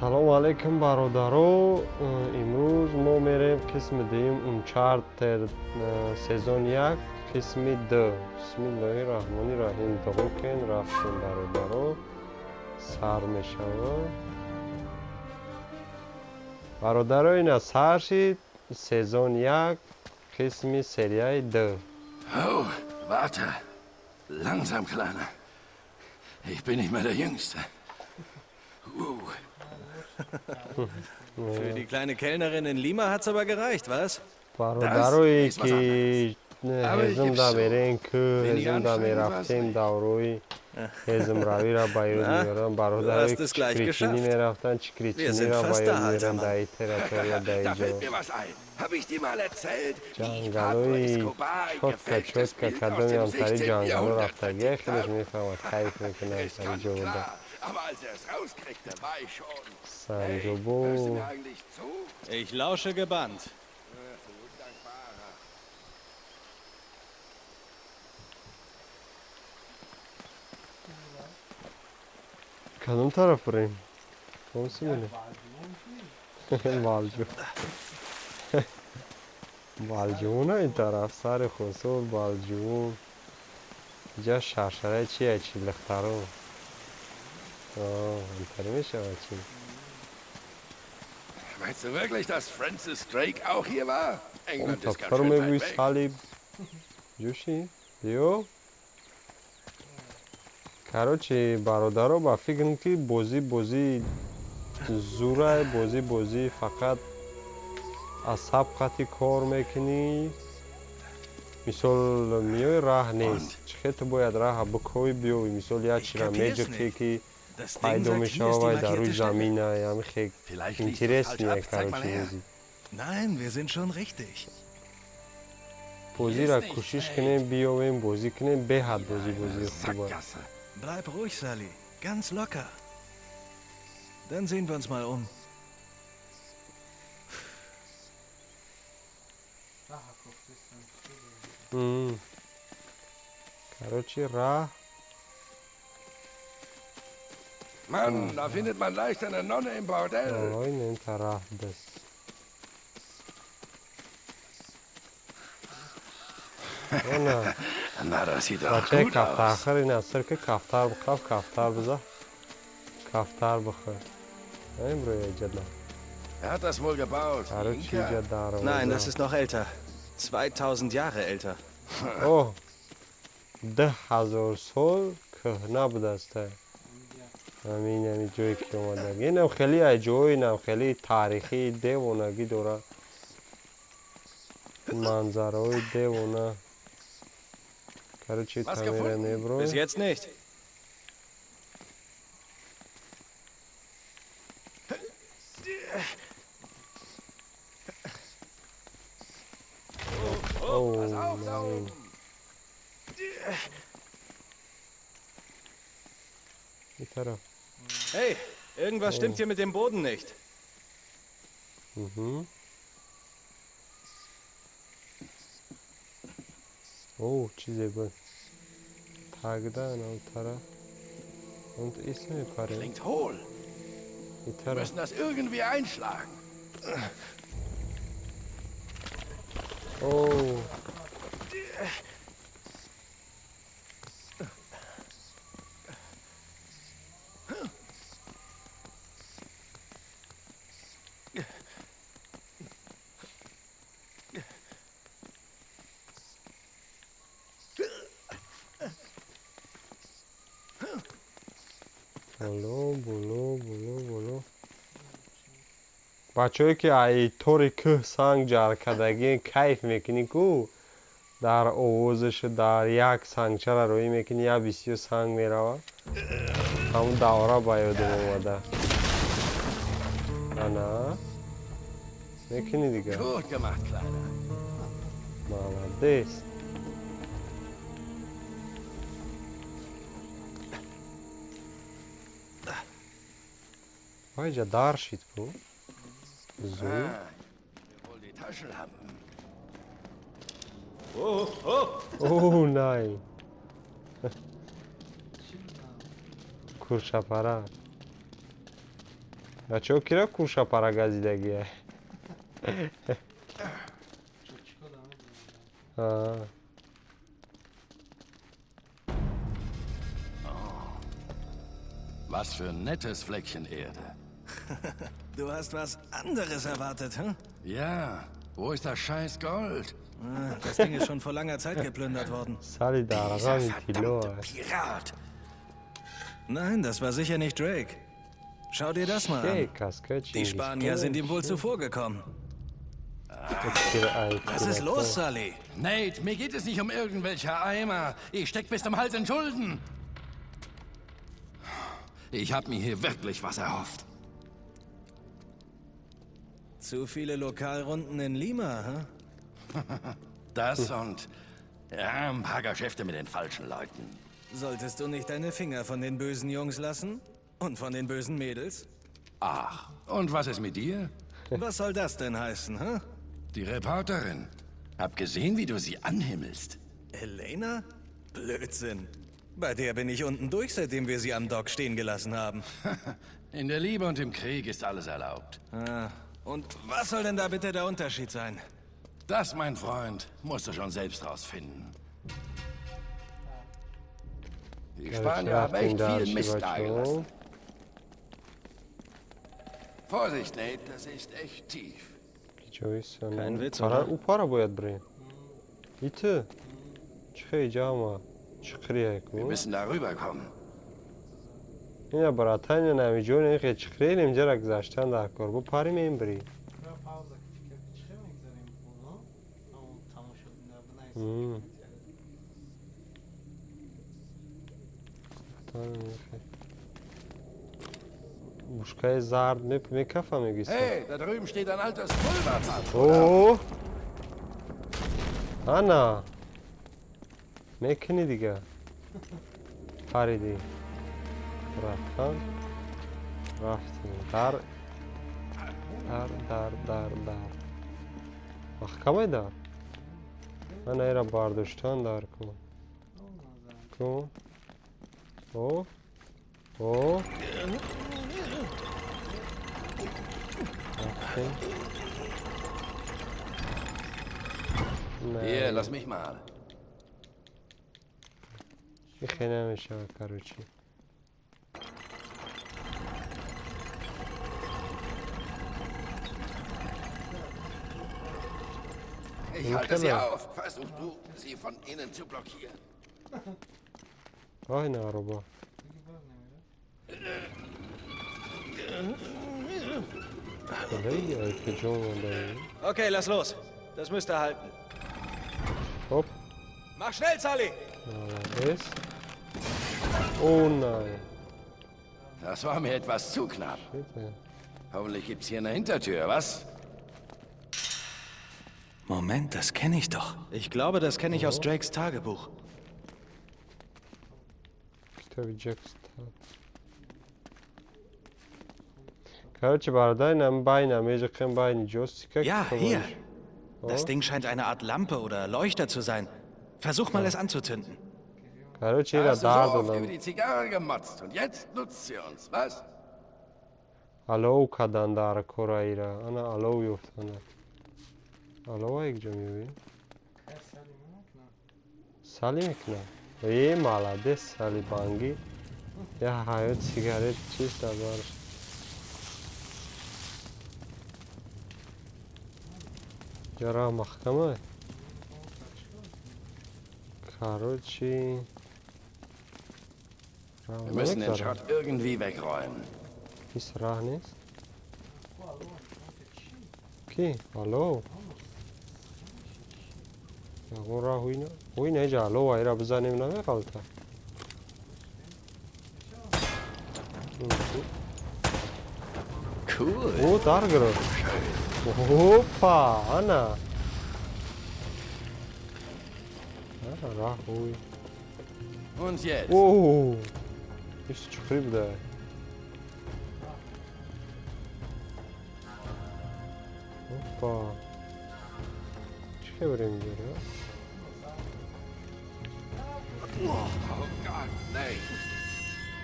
Салому алейкум, бародаро. Имрӯз мо мерем қисми дуюм, Uncharted, сезон 1, қисми 2. Бисмиллоҳи раҳмони раҳим. Дуо кен, рафтем, бародаро. Сар мешава, бародаро. Ина сар шид, сезон 1, қисми серияи 2. Oh, warte. Langsam, Kleiner. Ich bin nicht mehr der Jüngste. Für die kleine Kellnerin in Lima hat's aber gereicht, was? Бародарое, ки ҳезумда мерен, ку ҳезумда мерафтем, даврои ҳезумравиро ба ёд меорам. Бародарои чикричинӣ мерафтанд, чикричиниро ба ёд меорам. Дар и территория, дар иҷо ҷангалои чётко, чётко. Кадомеам тари ҷангало рафтагия, хелеш мефаҳмад, кайф мекунад тари ҷода. Санҷобо. Ich lausche gebannt. Кадом тараф бурем? Кадом балҷу? Балҷуна ин тараф, сари Хусур, Балҷуун. Иҷа шаршараи чия, чи лихтаро интари мешавад чи? Meinst du wirklich, dass Francis Drake auch hier war? England ist ganz Тафтар schön weit мегӯи. Weg. Салиб ҷӯши биё. Короче, бародаро, ба фикрам, ки бозӣ бозии зурай, бозӣ бозӣ фақат асаб қати кор мекунӣ. Мисол, миёи, раҳ нест, чӣ хел ту бояд раҳа бикови, биёвӣ. Мисол, як чира меҷиқӣ, ки пайдо мешава, вай дар рӯи замина ами хе интересный. Короче, бозӣ. Nein, wir sind schon richtig. Бозиро кӯшиш кунем, биёвем, бозӣ кунем. Беҳад бозӣ бозии хуба. Sackgasse. Bleib ruhig, Sally. Ganz locker. Dann sehen wir uns mal um. Короче, раҳ. Mann, da findet man leicht eine Nonne im Bordell. Ой, нента раҳ даст. Она. Na, das sieht doch Бачаи gut aus. кафтархӯр, ина сир ки кафтар бихав, кафтар биза, кафтар бихӯр. Имрӯ иҷада. Wer hat das wohl gebaut? Короче, Inka? иҷа дарвоза. Nein, das ist noch älter. 2000 Jahre älter. Оҳ, 10 000 сол кӯҳна будаста ҳамин ҳами ҷое ки омадаг. Инам хеле аҷоиб, инам хеле таърихии девонагӣ дорад, манзараҳои девона. Короче, Was тамера gefunden? меброй. Bis jetzt nicht. О, Pass auf da nein. oben. Ин тараф. Hey, irgendwas stimmt hier mit dem Boden nicht. Мгм. О, чизе буд. Тагда анав тараф. Он ис мепарем. Klingt hohl. Ин Wir тараф. müssen das irgendwie einschlagen. О. Боло, боло, боло, боло. Бачаҳое, ки ай тори кӯҳ санг ҷар кардагӣ, кайф мекунӣ ку, дар овозаш, дар як сангчара роӣ мекунӣ, як бисёр санг мерава. Ҳамун давра ба ёдам омада. Ана мекунӣ дигар. Gut gemacht, Kleiner. Молодец. Вайҷа дар шид ку зуд. Ah, wohl die Taschenlampen. Oh, oh. О, nein. Курчапара. Бачаҳо, кира курша пара газидагия? А. Was für ein nettes Fleckchen Erde. Du hast was anderes erwartet, hm? Ja, wo ist das scheiß Gold? Ah, das Ding ist schon vor langer Zeit geplündert worden. Сали Dieser дарғами тилло. verdammte Pirat. Nein, das war sicher nicht Drake. Schau dir das mal Эй, an. каска. Die Spanier sind ihm wohl zuvorgekommen. Was ist los, Sully? Nate, mir geht es nicht um irgendwelche Eimer. Ich steck bis zum Hals in Schulden. Ich habe mir hier wirklich was erhofft. Zu viele Lokalrunden in Lima, hm? Das und ja, ein paar Geschäfte mit den falschen Leuten. Solltest du nicht deine Finger von den bösen Jungs lassen? Und von den bösen Mädels? Ach, und was ist mit dir? Was soll das denn heißen, hm? Die Reporterin. Hab gesehen, wie du sie anhimmelst. Elena? Blödsinn. Bei der bin ich unten durch, seitdem wir sie am Dock stehen gelassen haben. In der Liebe und im Krieg ist alles erlaubt. Ah, und was soll denn da bitte der Unterschied sein? Das, mein Freund, musst du schon selbst rausfinden. Die Spanier haben echt viel Mist dagelassen. Vorsicht, Nate, das ist echt tief. Kein Witz, oder? Упара бояд бирем. Ити чихе ҷама чиқрия ку. Wir müssen da rüberkommen. Ина, братан, намиҷони хе чиқрием, ҷара гузаштан дар кор бо пари мембирӣ. Пауза чихе мегзарем боло, тамошобина бинависед. Бушкаи зард мекафа мегиса. Hey, da drüben steht ein altes Pulverfass. О, ана мекунӣ дига, паридӣ, братан, рафтем дар дар дар дар дар маҳкамай дар ана ира бардоштан дар ку ку о о рафтем. Hier, lass mich mal. Ихе намешава, короче. Ich halte sie Keller. auf. Versuch du, sie von innen zu blockieren. Роҳи нароба. Куҷо омадаем? Okay, lass los. Das müsste halten. Хоп. Mach schnell, Sully! Молодец. О, nein. Das war mir etwas zu knapp. Bitte. Hoffentlich gibt's hier eine Hintertür, was? Moment, das kenne ich doch. Ich glaube, das kenne ich aus Drakes Tagebuch. Китоби Ҷекстад. Короче, бародар, инам байна межиқем байни ҷостика. Ja, hier. Das Ding scheint eine Art Lampe oder Leuchter zu sein. Versuch mal, es anzuzünden. Короче, ира Hast du дар so oft über додам. die Zigarre gemotzt und jetzt nutzt sie uns, was? Алов кадан дар кора ира. Ана алов ёфтана. Алова якҷо меёбӣ? Сали мекунам. Е, молодец, Сали банги. Я ҳаёт сигарет чист бар. Ҷара маҳкама. Короче, раҳ Wir müssen den намегзарам. Schrott irgendwie wegräumen. Ҳис раҳ нест? Ки? Алов? Ягон раҳ ҳуй на? Ҳуй на, иҷа алова ира бизанем, намеғалта. Cool. О, дар гирифт. Опа, ана. Ана раҳ ҳуй. Und jetzt? О, ис чуқрӣ буда. Опа. Чӣ хебарем ҷора? Oh Gott, nee.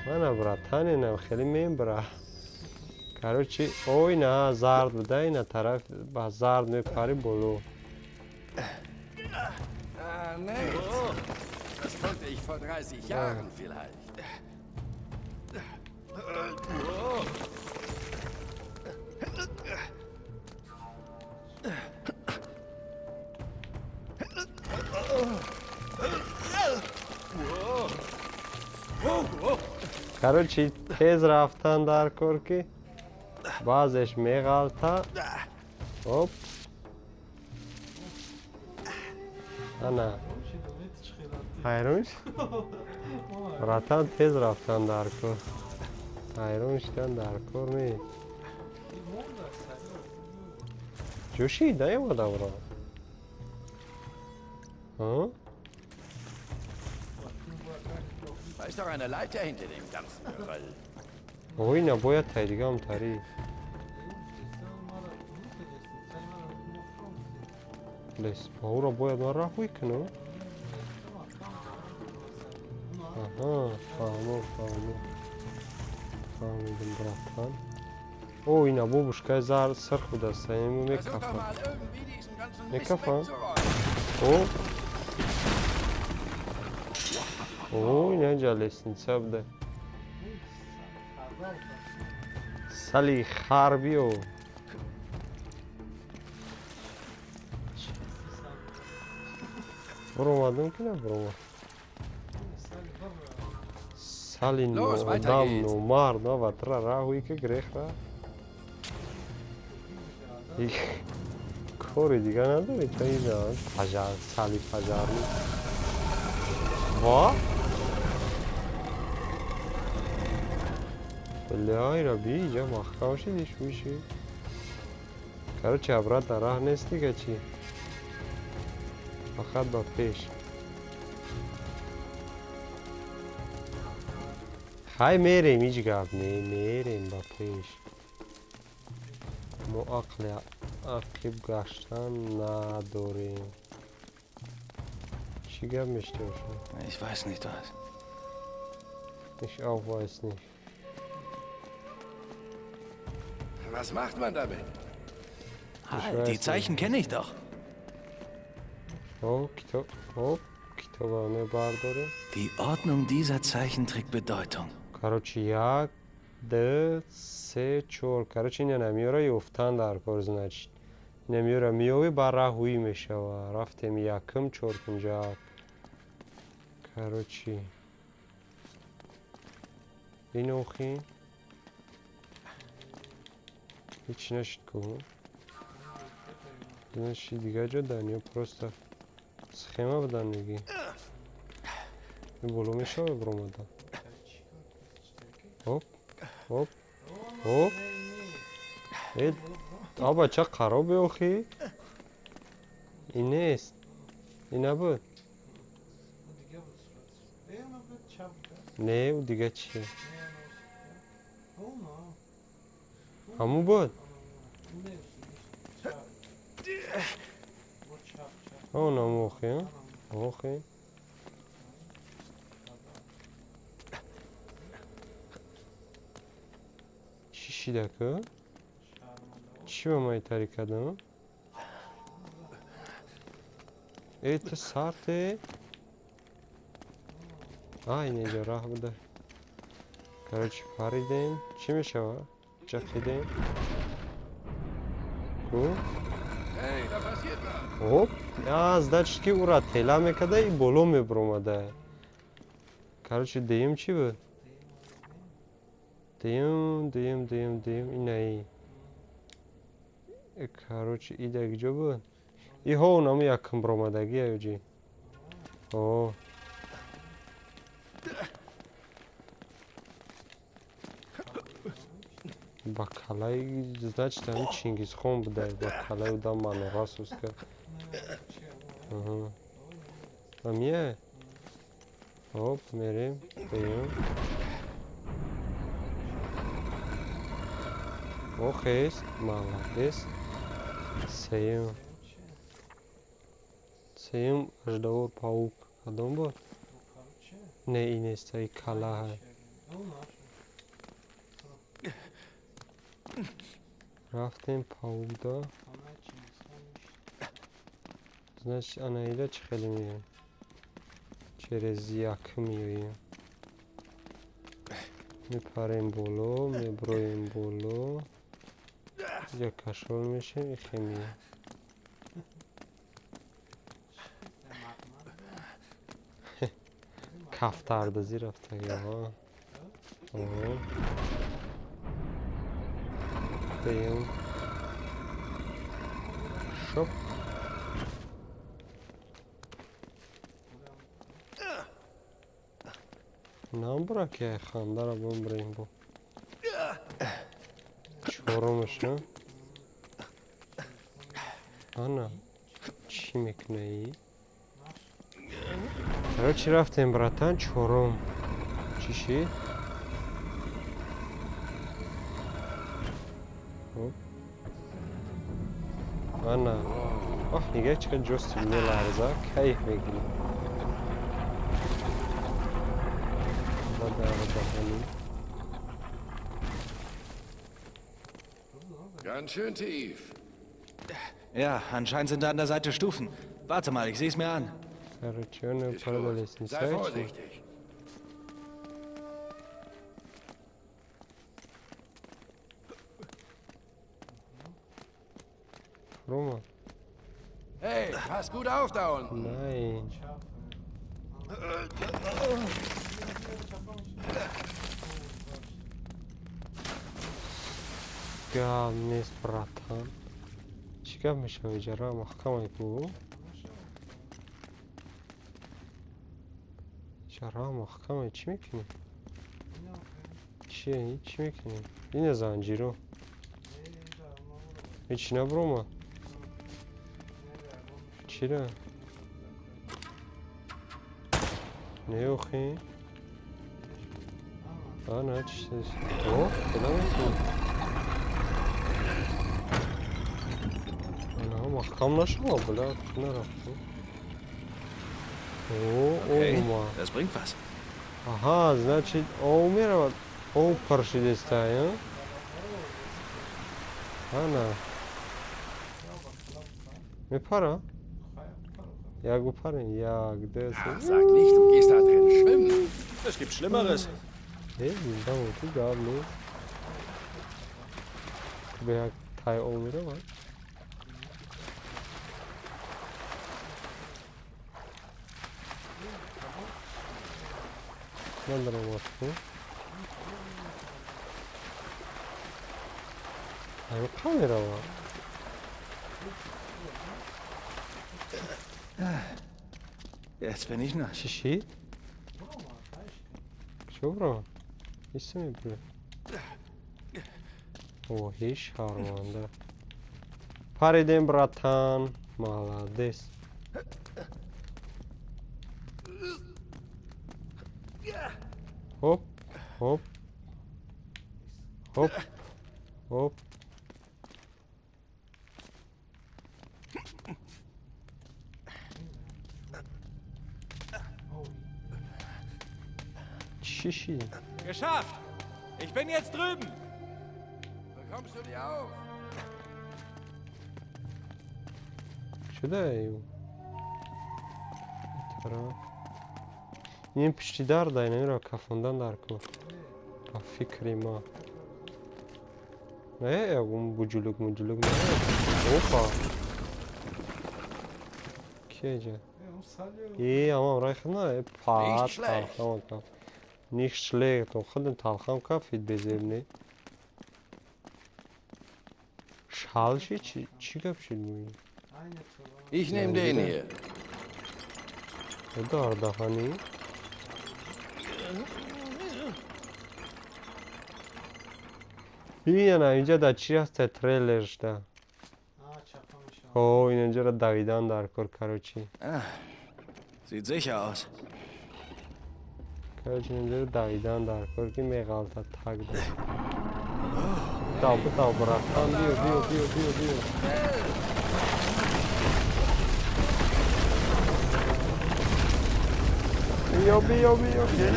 Мана, братан, инам хеле мебра. Короче, ой, на зард буда, ина тараф ба зард мепари боло. Ah, nee. Das konnte ich vor 30 Jahren vielleicht. Короче, тез рафтан дар кор, ки баъзеш меғалта. Оп, ана ҳайрон, братан, тез рафтан дар кор, ҳайрон шудан дар кор нест. Ҷӯшид наёмада, бро. Da ist doch eine Leiter hinter dem ganzen Geröll. Ой, на бояд тай дигам тари. Лес, баура бояд ман раҳвӣ кунам. Аҳа, фаҳмо, фаҳмо. Фаҳмидим, братан. О, ина бобушкаи зар сирх будаст, ему Versuch doch мекафа. Mal irgendwie diesen ganzen Mist Мекафа. Wegzuräumen. О. О, ина лестница буда. Сали хар биё. Буромадам ки набуромад. Сали Los, weiter ноодам geht's. номард на ватра раҳуи ки грехра. Кори дига надори то ина пажар сали пажарни. Ва? Бля, ира би иҷа маҳкам шидиш миши. Короче, обратно раҳ нест дига чӣ? Фақат ба пеш. Хай мерем, ҳеҷ гап не, мерем ба пеш. Мо ақли ақиб гаштан надорем. Чӣ гап мешта бошад? Ich weiß nicht was. Ich auch weiß nicht. Was macht man damit? Halt, weiß die Zeichen nicht. Kenne ich doch. О, китоб, оп, китоба мебардорем. Die Ordnung dieser Zeichen trägt Bedeutung. Короче, як, д, се, чор. Короче, ина намиёра ёфтан дар кор, значит. Намиёра миёвӣ, ба раҳуӣ мешава. Рафтем якум чоркунҷак. Короче. Ин охи. Ҳеч нашид ку. Значит, дига ҷо дан ё просто схема будан мегӣ. Ин боло мешава биромада. Оп, оп, оп. Э, а бача қаробе охи? Ин нест. Ин набуд. Не, ӯ дига чи? Ҳамун буд? Он ҳамун охи, а? Охи. Чӣ шида ку? Чӣ ба ман итари кардам? Э, ту сарте? А, ин инҷо раҳ буда. Короче, паридем. Чӣ мешава? Ҷақидем. Ку? Hey, da passiert was. Оп, а, значит, ки ура тела мекарда и боло мебуромада. Короче, дуюм чӣ буд? Дуюм, дуюм, дуюм, дуюм, инаи. Короче, ида куҷо буд? Иҳо онаму якум буромадагия ёҷи. О. Ба калаи, значит, ҳами Чингизхон буда, ба калаи одам манора сӯз кард. Аҳа. Амия? Оп, мерем, дуюм. Охест, молодец. Сеюм. Сеюм аждаҳо паук. Кадом буд? Не, ин нест, и калаҳа. Рафтем пауда. Значит, анаида чӣ хеле меоем? Через як меоем. Мепарем боло, меброем боло. Як кашол мешем и хемия. Кафтардази рафтагиҳо. Дем. Шоп. Намбура ки хандара бумбрем бо. Чорумаш, на? Ана, чӣ мекунаи? Короче, рафтем, братан, чорум. Чӣ шид? Ана. Ох, нигаҳ чӣ қадр ҷости меларза, кайф мегирӣ. Ganz schön tief. Ja, anscheinend sind da an der Seite Stufen. Warte mal, ich seh's mir an. Ist gut. Sei vorsichtig. Roma. Hey, pass gut auf da unten. Nein. Гап нест, братан. Чӣ гап мешавад иҷара? Маҳкамай ку? Иҷара маҳкамай, чӣ мекунӣ? Чие? Чӣ мекунӣ? Ина занҷиро. Ҳеҷ набуромад? Чира? Не охи? Ана чиз. О, куда метавонӣ? Маҳкам нашава, бля, нарафт. О, ома. Das bringt was. Аҳа, значит, ов меравад. Ов пур шидестай, а? Ана. Мепара? Як бупарем, як, ду, се. Sag nicht, du gehst da drin schwimmen. Es gibt Schlimmeres. Э, зинда ту гап нест. Бе як тай ов меравад. Надоромад ку? Ай, меравад? Jetzt bin ich nass. Чӣ шид? Чё бро? Ҳисса мебурӣ? Оҳи шарманда. Паридем, братан. Молодец. Хоп, хоп. Хоп. Хоп. Чӣ шид? Geschafft! Ich bin jetzt drüben! Bekommst du die auf? Шуда ю? Тара. Ин пишти дар дай намеро кафондан дар ку. Ба фикри ма. Не, ягон буҷулук муҷулук не. Опа. Кеҷа? Е, ама рай хна, е пат талхам каф. Nicht schlecht, худам талхам кафид безеб не. Шалши чӣ чӣ гап шид муи? Ich nehme den hier. Дар даҳанӣ? Бибин, инҷа дар чӣ ҳаста трейлершда. О, ин инҷаро давидан дар кор, короче. Sieht sicher aus. Короче, инҷаро давидан дар кор, ки меғалтад так да. Дав, битав, братан, биё, биё, биё, биё, биё. Биё, биё, биё, биё.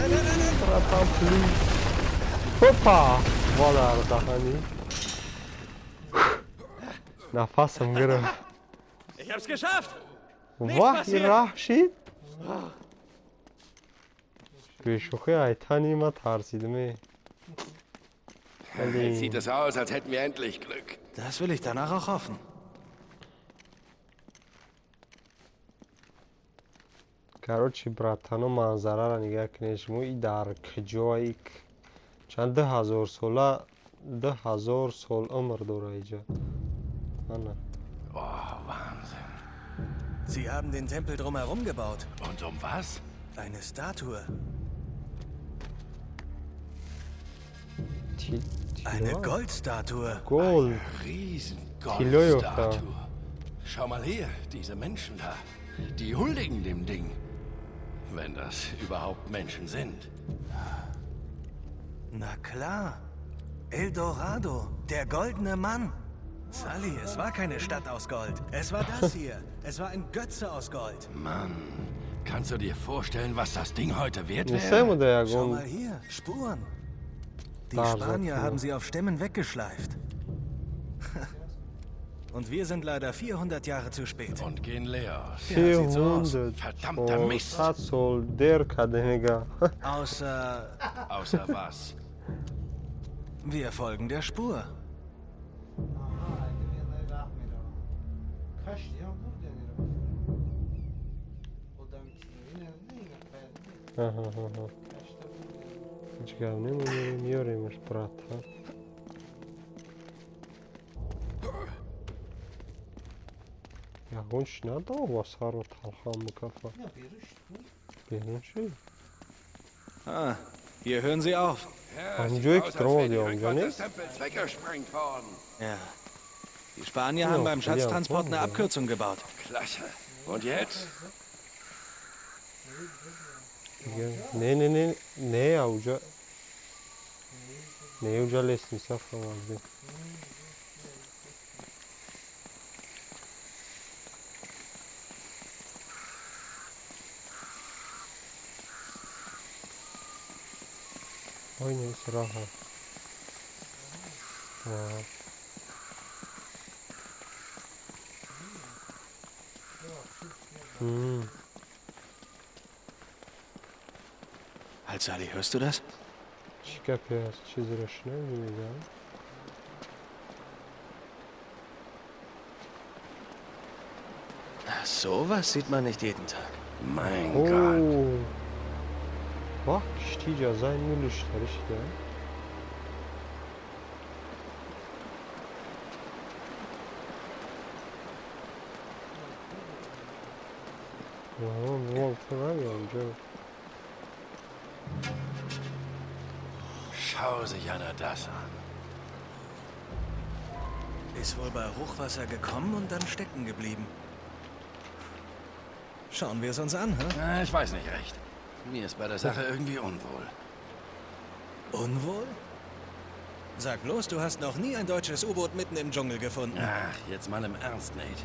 Братан, please. Опа! Ва дар даҳанӣ. Нафасам гирифт. Ich hab's geschafft! Ваҳ, ин раҳ шид. Бешӯхӣ, айтани ма тарсидме. Jetzt sieht es aus, als hätten wir endlich Glück. Das will ich danach auch hoffen. Короче, братано, манзараро нигаҳ кунед шумо. И дар куҷое? Чанд 2000 сола, 2000 сол умр дора иҷа. Ана. Oh, Wahnsinn. Sie haben den Tempel drumherum gebaut. Und um was? Eine Statue. Eine Goldstatue. Gold. Riesen Тилло ёфта. Goldstatue. Schau mal hier, diese Menschen da. Die huldigen dem Ding. Wenn das überhaupt Menschen sind. Na klar. El Dorado, der goldene Mann. Sully, es war keine Stadt aus Gold. Es war das hier. Es war ein Götze aus Gold. Mann, kannst du dir vorstellen, was das Ding heute wert wäre? Несему да Schau ягон mal hier, Spuren. Die Da, Spanier sagt haben sie auf Stämmen weggeschleift. Und wir sind leider 400 Jahre zu spät. Und gehen leer aus. Ja, sieht so aus. 400 Verdammter Mist. 400 сол дер карда, мега. Außer Außer was? wir folgen der Spur. Аҳа, айдиви раҳ меравам. Каштиам бурден иро. Одами тилоӣ не. Аҳа. Кашта бурден. Ҳеҷ гап немонем, меёремаш, брата. Ягон чӣ надова сару талхам мукафа. На берун шуд. Берун шид. Ah, hier hören sie auf. Ja, Am sieht Joik aus, als droht wäre die ja, Rückwand ja, des Tempels weggesprengt worden. Ja. Die Spanier Ja, haben beim ja, Schatztransport eine ja. Abkürzung gebaut. Klasse. Und jetzt? Не, не, не, не, ауҷа не, уҷа лестница фаромадем. Ой, не, раҳа. А. Halt, Sully, hörst du das? Чӣ гапе ҳаст? Чизеро шунавӣ, мегӯям. Na, sowas sieht man nicht jeden Tag. Mein Gott. О, ваҳ, киштии ҷазаи нулиштари шида. Нагӯям ҷо. Schau sich einer das an. Ist wohl bei Hochwasser gekommen und dann stecken geblieben. Schauen wir es uns an, hä? Na, ich weiß nicht recht. Mir ist bei der Sache irgendwie unwohl. Unwohl? Sag bloß, du hast noch nie ein deutsches U-Boot mitten im Dschungel gefunden. Ach, jetzt mal im Ernst, Nate.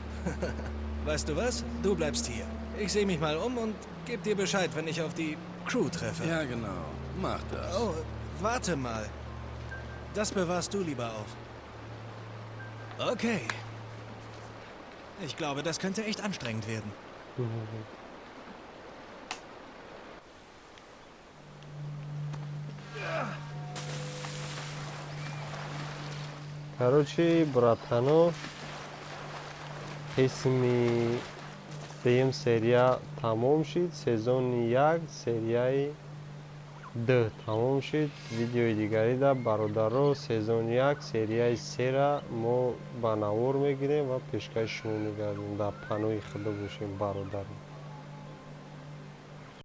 Weißt du was? Du bleibst hier. Ich sehe mich mal um und geb dir Bescheid, wenn ich auf die Crew treffe. Ja, genau. Mach das. Oh, warte mal. Das bewahrst du lieber auf. Okay. Ich glaube, das könnte echt anstrengend werden. Короче, братано, қисми сеюм серия тамом шид. Сезони 1, серияи 2 тамом шид. Видеои дигарида, бародаро, сезони 1, серияи 3-ра мо ба навор мегирем ва пешкаши шумо мегардем. Дар паноҳи худо бошем, бародаро.